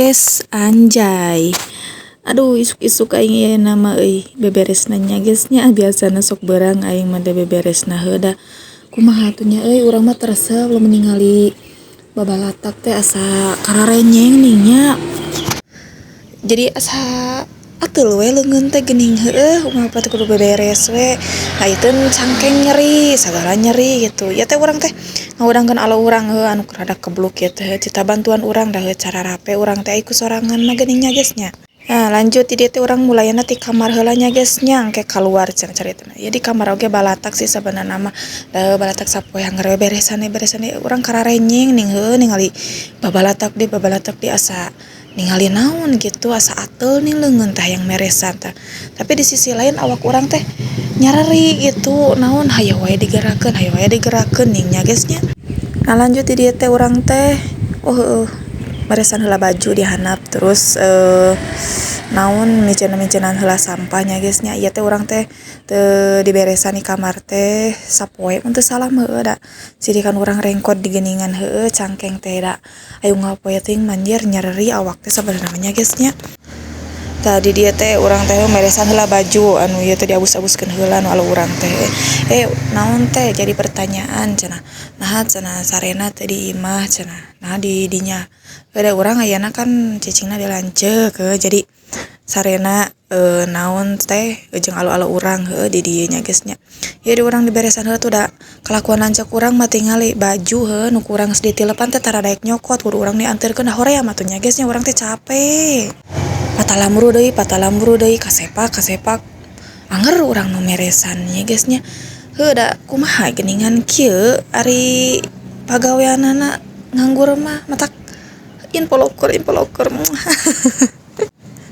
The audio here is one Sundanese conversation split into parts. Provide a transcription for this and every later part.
Beberes anjay. Aduh, isuk-isuk aing ieu mah euy beberesna nya, guys, nya. Biasana sok beurang aing mah beberesna, heuh da kumaha atuh nya euy, urang mah teu resep lamun ningali babalatak teh, asa kararenyeng ning nya. Jadi asa ateul we leungeun teh geuning, heueuh, unggal teh kudu beberes we. Haiteun cangkeng nyeri, sagala nyeri gitu. Ieu teh urang teh ngahudangkeun alo urang heuh anu rada kebluk ieu teh, cita bantuan urang da heuh cararape urang teh ai ku sorangan mah geuning nya, guys, nya. Nah, lanjut di dieu teh urang mulayana ti kamar heula nya, guys, nya, engke kaluar cenah caritana. Ieu di kamar oge balatak sih sabenerna mah, da balatak sapoe angger we beresan beresan urang kararenyeng ning heueuh ningali babalatak deui, babalatak deui, asa ningali naon gitu, asa ateul nih leungeun teh hayang meresan tah. Tapi di sisi lain awak urang teh nyareri gitu, naon, hayo wae digerakkeun, hayo wae digerakkeun ning nya, guys, nya. Nah, lanjut di dieu teh urang teh, oh heueuh, meresan heula baju di handap, terus naon, miceun-miceunnan heula sampah nya, guys, nya. Ieu teh urang teh teu diberesan di kamar teh sapoe mun teu salah mah, heueuh, da sidikan urang rengkod di geuningan, heueuh, cangkeng teh da aya unggal poe teuing manjir nyereri awak teh sabenerna mah nya, guys, nya. Tah, di dieu teh urang teh meresan heula baju anu ieu teh diabus-abuskeun heula nu alo urang teh. Eh, naon teh jadi pertanyaan cenah, naha cenah sarena teh di imah cenah, naha di dinya? Da urang ayeuna kan cicingna di lanceuk, heueuh, jadi sarena naon teh jeung alo-alo urang, heueuh, di dieu nya, guys, nya. Ieu di urang diberesan heula tuh da kalakuan lanceuk urang mah tingali baju, heueuh, nu ku urang geus ditilepan teh tara daek nyokot, kudu urang dianterkeun, da hoream atuh nya, guys, nya, urang teh cape. Patalambru deui, kasepak kasepak anger urang nu meresan nya, guys, nya. Heueuh, da kumaha geuningan kieu ari pagaweanana nganggur mah, matak infoloker infoloker.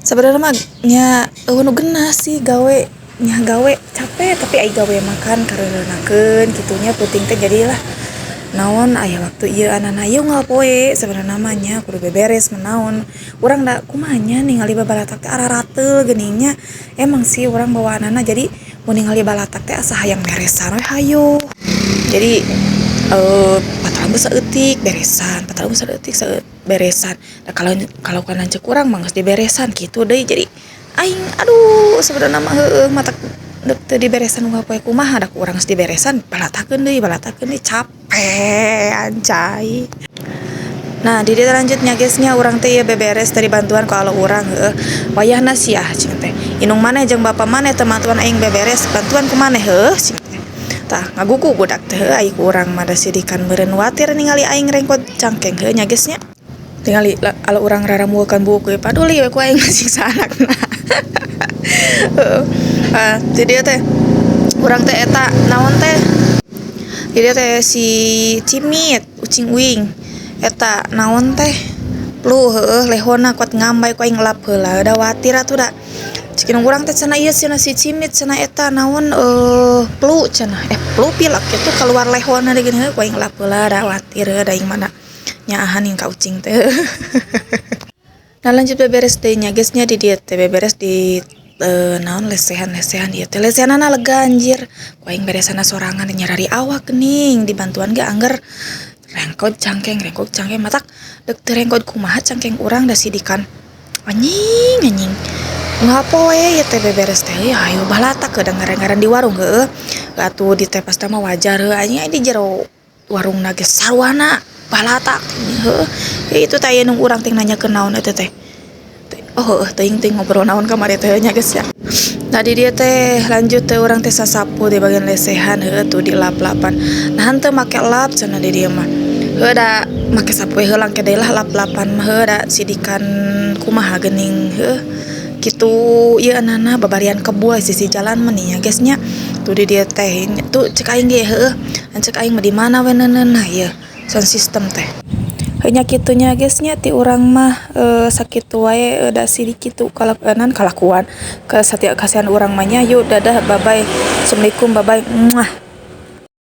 Sabenerna mah nya euweuh nu geunah sih gawe nya, gawe capek, tapi ai gawe mah kan kareureunahkeun kitu nya, peuting teh jadilah naon, aya waktu ieu anana ieu unggal poe sabenerna mah nya kudu beberes mah naon urang, da kumaha nya, ningali babalatak teh ararateul geuning nya. Emang sih urang bawaanana jadi mun ningali balatak teh asa hayang meresan we hayo. Jadi patalambu saeutik beresan, patalambu saeutik beresan. Da kalau kalakuan lanceuk urang mah geus diberesan kitu deui, jadi aing aduh, sabenerna mah heueuh, matak deuk teu diberesan unggal poe kumaha, da ku urang geus diberesan, balatakeun deui, capek anjay. Nah, di dieu lanjut nya, guys, nya, urang teh ieu beberes teh dibantuan ku alo urang, heueuh. "Wayahna sia," cing teh, "indung maneh jeung bapa maneh teu mantuan aing beberes, bantuan ku maneh heueuh," cing teh. Tah, ngagugu budak teh, heueuh, ai ku urang mah da sidikan meureun watir ningali aing rengkod cangkeng, heueuh nya, guys, nya. Tingali alo urang raramuekeun buuk we paduli we ku aing mah siksa anakna. Heueuh. Ah, di dieu teh urang teh eta naon teh, di dieu teh si Cimit, ucing uing eta naon teh flu, heueuh, lehona kuat ngambay, ku aing lap heula da watir atuh. Da cek indung urang teh cenah, ieu cenah si Cimit cenah eta naon, flu cenah, eh, flu pilek kitu keluar lehona deui geuning. Heueuh, ku aing lap heula da watir, heueuh, da aing mah da nyaahan ka ucing teh. Nah, lanjut beberes deui nya, guys, nya. Di dieu teh beberes di naon, lesehan-lesehan ieu teh, lesehanana lega anjir, ku aing beresanna sorangan, nyarari awak geuning, dibantuan ge angger rengkod cangkeng, rengkod cangkeng. Matak deuk teu rengkod kumaha cangkeng urang, da sidikan anjing anjing unggal poe ieu teh beberes teh. Hayo balatak da ngaran-ngaran di warung, heueuh atuh ditepas mah wajar, heueuh, anjing di jero warungna ge sarwana balatak, heueuh. Itu teh aya nu urang teh nanyakeun naon eta teh. Oh heueuh, teuing teuing ngobrol naon kamari teh nya, guys, ya. Nah, di dieu teh lanjut teh urang teh sasapu di bagian lesehan, heueuh, tuh dilap-lapan. "Nah, henteu make lap," cenah di dieu mah. Heueuh, da make sapu heula, engke deui lah lap-lapan mah, heueuh, da sidikan kumaha geuning, heueuh, kitu ieu anana babarian kebul sisi jalan mah nih ya, guys, nya. Tuh di dieu teh tuh cek aing ge, heueuh, cek aing mah di mana we neuneunna ieu sound system teh. Heuh nya, kitu nya, guys, nya, ti urang mah sakitu wae da sidik kitu kalakuan kasihan urang mah nya. Yuk, dadah, bye bye, assalamualaikum, bye bye. Muah.